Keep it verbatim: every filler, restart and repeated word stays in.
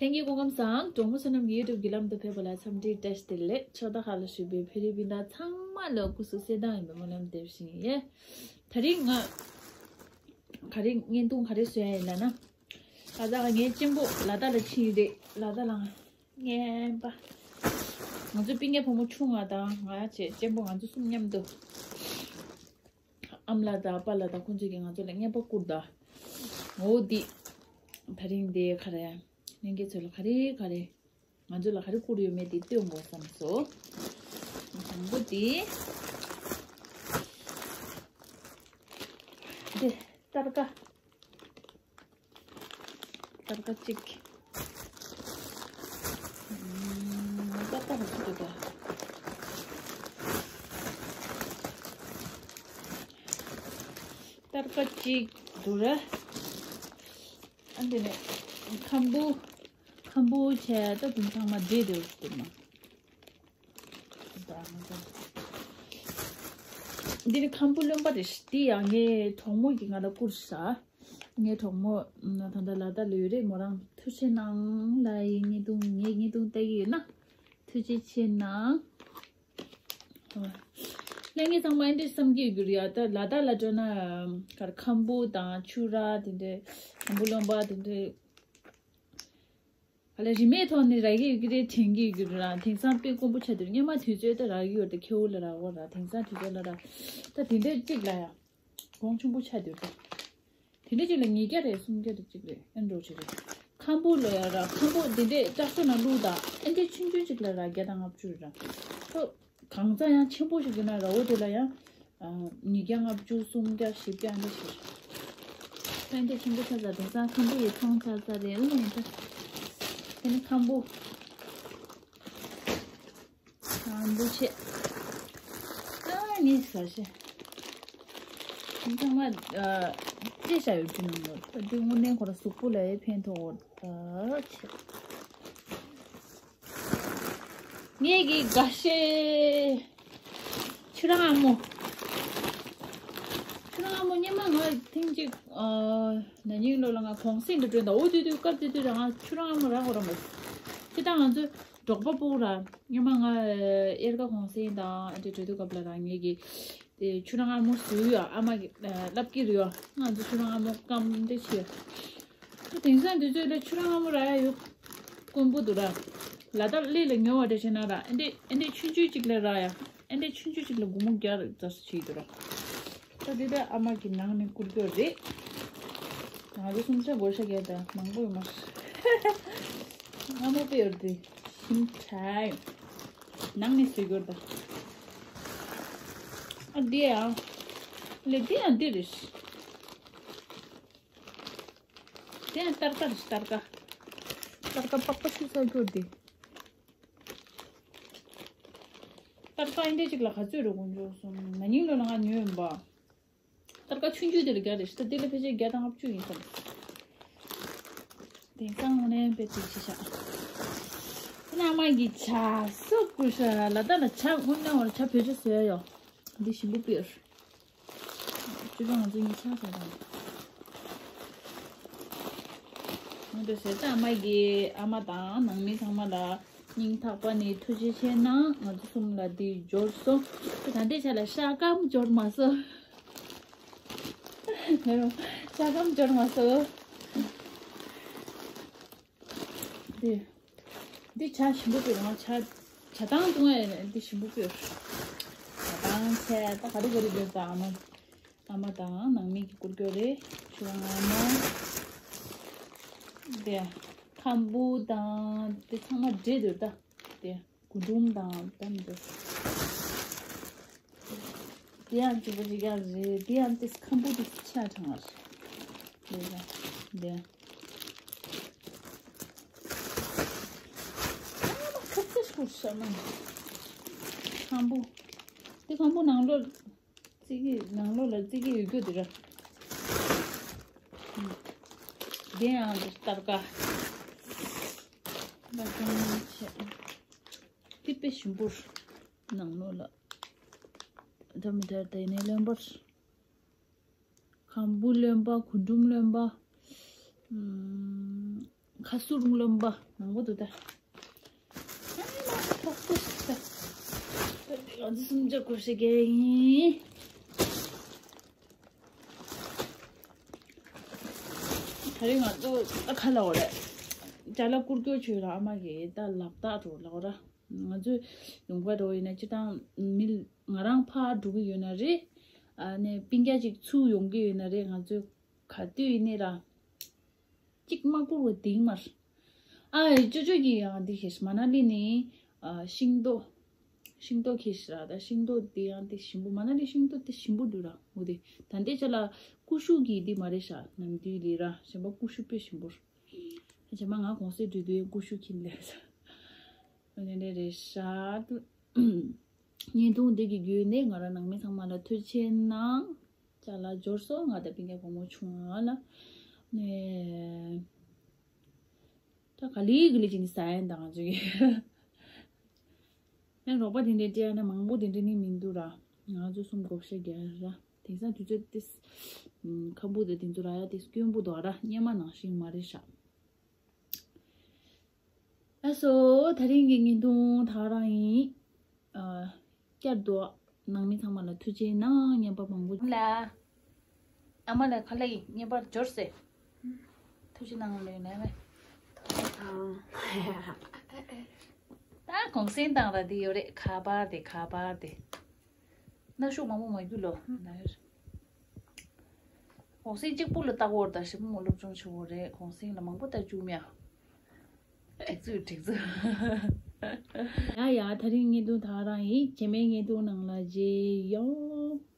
ལྷན་རྒྱས་སྐུ་ཁམས་བཟང་། གྲོགས་མོ་བསོད་ནམས་ཀྱི་ཡུ་ཊུབ་བརྒྱུད་ལམ་དུ་ཕེབས་པ་ལ་འཚམས་འདྲི་བཀྲ་ཤིས་བདེ་ལེགས། ཕྱོགས་མཐའ་ཁག་ལ་བཞུགས་པའི་བོད་རིགས་སྤུན་ཟླ་ཚང་མ་ལ་སྐུ་གཟུགས་གསལ་ཐང་ཡིན་པའི་སྨོན་ལམ་འདེབས་བཞིན་ཡོད། དེ་རིང་ང་ག་རེ་བརྙན་ཐུང་ག་རེ་བཟོ་ཡ་ཡིན་ལབ་ན། ད་ལྟ་ངའི་གཅེན་པོ་ལ་དྭགས་ལ་ཕྱིན་ཡོད་རེད། ལ་དྭགས་ལ་རྔན་པ། ང་ཚོའི་སྤུན་ཀྱག་བུ་མོ་ཆུང་བ་དང་ང་བྱས་གཅེན་པོ་ང་ཚོ་གསུམ་མཉམ་དུ། ཨ་མ་ལགས་དང་ཨ་ཕ་ལགས་དང་ཁོང་ཚོས་ཀྱིས་ང་ཚོ་ལ་རྔན་པ་བསྐུར་ད། འོ་འདི། ད་རིང་འདི་ག་རེ། ལྷན་རྒྱས་ཚོ་ལ་ག་རེ་ག་རེ། ང་ཚོ་ལ་ག་རེ་བསྐུར་ཡོད་མེད་འདི་སྟོན་དགོས་བསམ་སོང་། དང་པོ་འདི། འདི། སྟར་ཀ་སྟར་ཀ་གཅིག་ཨུམ། སྟར་ཀ་རེ་ཅིག་འདུག་ག་སྟར་ཀ་གཅིག་འདུག་ར། ཨ་འདི་ནས་ཁམ་བུ། ཁམ་བུ་བྱས་ད་དེ་ཚང་མ་འདྲེས་འདུག་འདུག་མ། འདི་ནི་ཁམ་བུ་རློན་པ་རེད། འདི་ཡང་ངའི་གྲོགས་མོ་གིས་ང་ལ་བསྐུར་ཤག་ངའི་གྲོགས་མོ་ད་ལྟ་ལ་དྭགས་ལ་ཡོད་རེད། མོ་རང་ཐུགས་རྗེ་གནང་། ལ་ཡི་བརྙན་ཐུང་ངའི་བརྙན་ཐུང་ལྟ་གི་ཡོད་ན་ཐུགས་རྗེ་ཆེ་གནང་། ལྷན་རྒྱས་ཚང་མ་ཨེ་འདྲས་བསམ་གྱི་ཡོད་རེད་ཡ། ད་ལ་དྭགས་ལ་འགྲོ་ན་གར་ཁམ་བུ་དང་ཕྱུ་ར་དེ་འདྲས། ཁམ་བུ་རློན་པ་དེ་འདྲས། ཨ་ལ་རིན་མེད་ཐོག་ནས་རག་གི་ཡོད་ཀྱི་རེད། དྲན་གྱི་ཡོད་ཀྱི་རེད་ར། དེང་སང་དཔེ་དཀོན་པོ་ཆགས་འདུག་སྔོན་མ་དུས་ཚོད་ད་རག་གི་ཡོད་རེད། ད་ཁྱེའུ་ལ་རག་གོ་ར། དེང་སང་དུས་ཚོད་ལ་ར། ད་དེ་འདྲས་གཅིག་ལ་ཡ་གོང་ཆེན་པོ་ཆགས་འདུག་ད་དེ་འདྲས་གཅིག་ལ་ཉིས་བརྒྱ་རེད། སུམ་བརྒྱ་རེད། གཅིག་རེད། ཨེ་འགྲོ་ཆེ་རེད། ཁམ་བུ་ལ་ཡ་ར། ཁམ་བུ་དེ་འདྲས་བྲག་ཤོག་ནང་བླུགས་ད། ཨེ་འདྲས་ཆུང་ཆུང་གཅིག་ལ་ར་བརྒྱ་དང་ལྔ་བཅུ་རེད་ར། ཐོ། གང་ཚ་ཡང་ཆེན་པོ་ཞིག་ཡིན་ན་ར། འོ་དེ་ལ་ཡང་ཉིས་བརྒྱ་ལྔ་བཅུ། སུམ་བརྒྱ། བཞི་བརྒྱ་འདྲ་ཞིག་ད་འདི་ཆེན་པོ་ཆགས་ཚར། དེང་སང་ཁམ་བུ་ཡི་ཚོང་ཆགས་ཚར་རེད། ཨུ་ཡིན་ད། དེ་ནི་ཁམ་བུ། ཁམ་བུ་ཆེ། ཨ་ནི་ཟ་ཤེས། ཚང་མ་ཅེས་བྱ་ཡོད་ཀྱི་ནང་ལོ། ད་འདི་དངོས་གནས་ཁོ་ར་གཟུགས་པོ་ལ་ཡང་ཕན་ཐོགས་འོ་ད་ཆེ། ངེད་ཀྱི་དགའ་ཤོས་ཆུ་ར་སྔ་མོ། ཆུ་ར་སྔ་མོ་སྔོན་མ་ང་ཐེངས་གཅིག་ཨ། ན་ནིང་ལོ་ལ་ང་གུང་སེང་དུ་འགྲོ་ད། འོ་དུས་དུས་སྐབས་དུས་དུས་ར་ང་ཆུ་ར་སྔ་མོ་རག་གོ་ར་མ། ཁྱེད་ད་ང་ཚོའི་འབྲོག་པ་སྤུ་གུ་ར་སྔོན་མ་ང་དབྱར་ཁ་གུང་སེང་དང་ཨ་འདྲ་འགྲོ་དུས་སྐབས་ལ་ར་ངེད་ཀྱི་དེ་ཆུ་ར་སྔ་མོ་བཟོས་ཡོད། ཨ་མ་གི་ལབ་ཀྱི་རེད་ཡ། ང་ཚོ་ཆུ་ར་སྔ་མོ་སྐམ་འདྲ་བྱས། དེང་སང་དུས་ཚོད་ལ་ཆུ་ར་སྔ་མོ་རག་ཡ་ཡོད། དཀོན་པོ་འདུག་ར། ལ་དྭགས་གླེ་ལ་ཉོ་བ་འདྲ་བྱས་ན་ར། ཨེ་འདྲས་ཨེ་འདྲས་ཆུང་ཆུང་ཅིག་ལ་རག་ཡ། ཨེ་འདྲས་ཆུང་ཆུང་ཅིག་ལ་སྒོར་མོ་བརྒྱ་རྩ་ས་ཆེ་འདུག་ར། ད་འདི་ད་ཨ་མ་གི་ནང་ནས་བསྐུར་རྒྱུ་རེད། ང་ཚོ་སུམ་ཆ་སྒོར་ཤ་བརྒྱད་དང་མང་པོ་ཡོད་མ་རེད། སྔ་མོ་དཔེ་ཡོད་དེ་ཞིམ་ཁྲ་ཡོད། ནང་ནས་བཟོས་རྒྱུ་རེད་ད། ཨ་འདི་ཡང་། ལེ་འདི་ཡང་འདི་རེད། དེ་ཡང་སྟར་ཀ་རེད། སྟར་ཀ་སྟར་ཀ་པགས་པ་ཆུ་ཚ་གྱུར་ཏེ། སྟར་ཀ་ཨིན་དེ་གཅིག་ལ་ག་ཚོད་རེད་དགོངས་འཇོག་སོང་། ན་ནིང་ལོ་ལ་ང་ཉོས་ཡིན་པ། སྟར་ཀ་ཆུང་ཆུང་དེ་ལ་བརྒྱ་རེད་ཤི། ད་དེ་ལ་ཕལ་ཆེར་བརྒྱ་དང་ལྔ་བཅུ་ཡིན་ས་རེད། དེང་སང་ངོ་ནས་དཔེ་དེ་ཆེ་ཤག་ཁོ་ན་མ་གི་ཇ་སོགས་བསྐུར་ཤག་ལ་ད་ལ་ཇ་དངོས་གནས་བར་ཇ་བེད་སྤྱོད་བཟོ་ཡ་ཡོད། འདི་ཞིམ་པོ་དཔེར། སྤྱིར་བཏང་ང་ཚོ་གཉིས་ཆ་ཟ་དང་། ང་ཚོ་ཟེར་ད་ཨ་མ་གིས་ཨ་མ་དང་ནང་མི་ཚང་མ་ལ་སྙིང་ཐག་པ་ནས་ཐུགས་རྗེ་ཆེ་གནང་། ང་ཚོ་གསུམ་ལ་འདི་འབྱོར་སོང་། ད་ལྟའི་ཆ་ལ་ཤ་སྐམ་འབྱོར་མ་སོང་། ཤ་སྐམ་འབྱོར་མ་སོང་། འདི། འདི་ཇ་ཞིམ་པོ་དཔེ་རང་ཇ། ཇ་ཐང་བཏུང་ཡ་འདི་ཞིམ་པོ་དཔེ། ཇ་ཐང་ཚལ་ད་ག་རེ་ག་རེ་འདོད་ད་ཨ་མ། ཨ་མ་དང་ནང་མི་གི་བསྐུར་རྒྱུ་རེད། ཆུ་རང་ཨ་མ། འདི། ཁམ་བུ་དང་འདི་ཚང་མ་འདྲེས་འདུག་ད། འདི། གུ་འབྲུམ་དང་ད་མི་འདུག་དེ་ཡང་སྐྱིད་པོ་ཅིག་ཡག་རེད། དེ་ཡང་ཏིས་ཁམ་བུ་དེ་ཆ་ཚང་བ་རེད། དེ་ཡང་དེ་ཡང་ཁ་ཚིག་ཤོར་ཤག་མ། ཁམ་བུ། དེ་ཁམ་བུ་ནང་ལོགས་ཙི་གི་ནང་ལོགས་ལ་ཙི་གི་ཡོད་རྒྱུ་དེ་ར། དེ་ཡང་དེ་སྟར་ཀ་ལ་ཅུང་ཆེ། དེ་དཔེ་ཞིམ་པོ་རེད། ནང་ལོགས་ལ། ད་མི་དར་དེ་ནས་རློན་པ། ཁམ་བུ་རློན་པ། གུ་འབྲུམ་རློན་པ། ཨམ། ཁ་ཟུར་རློན་པ་མང་པོ་འདུག་ད། ཨ་ལ་ཐོག་ཏུ་ཞིག་ད། ང་ཚོ་སུམ་བརྒྱ་དགུ་བཞི་བརྒྱ་ཡིན། ད་རེས་ང་ཚོ་ད་ག་ལ་འོ་རེད། ཅ་ལག་བསྐུར་སྐྱོར་བྱོས་ར། ཨ་མ་གིས་ད་ལག་རྟགས་འགྲོ་ལ་འོ་ར། ང་ཚོའི་ཡོང་ག་འགྲོ་ཡིན་ན་སྤྱིར་བཏང་མི་ང་རང་ཕར་འགྲོ་གི་ཡོད་ན་རེད། ཨ་ནས་སྤུན་ཀྱག་ཅིག་ཚུར་ཡོང་གི་ཡོད་ན་རེད། ང་ཚོའི་ག་དུས་ཡིན་ནའི་ར། གཅིག་མ་བསྐུར་བ་དེང་མར། ཨ་ཅོ་ཅོ་གི་ཡང་འདི་ཤེས། མ་ན་ལི་ནི་ཨ་ཤིང་ཏོག་ཤིང་ཏོག་ཁེ་ཤི་ར། ད་ཤིང་ཏོག་དེ་ཡང་དེ་ཞིམ་པོ། མ་ན་ལི་ཤིང་ཏོག་དེ་ཞིམ་པོ་འདུག་ར། འོ་དེ་ད་ལྟའི་ཆ་ལ་ཀུ་ཤུ་གི་འདི་མ་རེད་ཤག་ནམ་དུས་ལི་ར། གཞན་པ་ཀུ་ཤུ་དཔེ་ཞིམ་པོ་ར། གཞན་པ་ང་གོང་སེ་འགྲོ་དུས་ཀུ་ཤུ་ཁྱིམ་ལས་ས། འོ་དེ་འདྲ་རེད་ཤག་བརྙན་ཐུང་འདི་གི་བརྒྱུད་ནས་ང་རང་ནང་མི་ཚང་མ་ལ་ཐུགས་རྗེ་ཆེ་གནང་། ཅ་ལག་འབྱོར་སོང་། ང་དང་སྤུན་ཀྱག་བུ་མོ་ཆུང་ང་ལ་ནས། ད་ག་ལེ་ག་ལེ་བྱས་ནས་ཟ་ཡ་ཡིན་ད་ང་ཚོ་གི། ཨེ་རོགས་པ་དེ་འདྲའི་སྤྲད་ཡ་ན་མང་པོ་དེ་འདྲ་ནི་མི་འདུག་ར། ང་ཚོ་གསུམ་བགོ་བཤའ་རྒྱག་ར། དེང་སང་དུས་ཚོད་ཏིས། ཁམ་བུ་དེ་དེ་ཚོ་ར་ཡ་ཏིས་སྐྱོན་པོ་འདུག་ར། སྔོན་མ་ནང་བཞིན་མ་རེད་ཤག་ཨ་སོ། ད་རིང་གི་བརྙན་ཐུང་ད་རང་ཡིན། ཨ། བསྐྱར་དུ་ནང་མི་ཚང་མ་ལ་ཐུགས་རྗེ་གནང་། བརྙན་པར་མང་པོ་ལ། ཨ་མ་ལ་ཁ་ལག་ཡིན། བརྙན་པར་འབྱོར་སེ། ཐུགས་རྗེ་གནང་ལོས་ནས་བས། ད་གུང་སེང་བཏང་ར་དེ་ཡོད་རེད། ཁ་པར་དེ་ཁ་པར་དེ། སྣ་ཤོག་མང་པོ་མ་རྒྱུ་ལོ། གུང་སེང་གཅིག་པུ་ལ་ལྟ་གོ་ར། ད་ཞིབ་མོ་སློབ་སྦྱོང་བྱེད་གོ་རེད། གུང་སེང་ལ་མང་པོ་ལྟ་བཅུག་མེད་ཨ། འགྲིག་ཚུལ་འགྲིག་ཚུལ། ཡ་ཡ། ད་རིང་བརྙན་ཐུང་ད་རང་ཡིན། རྗེས་མའི་བརྙན་ཐུང་ནང་ལ་མཇལ་ཡོང་།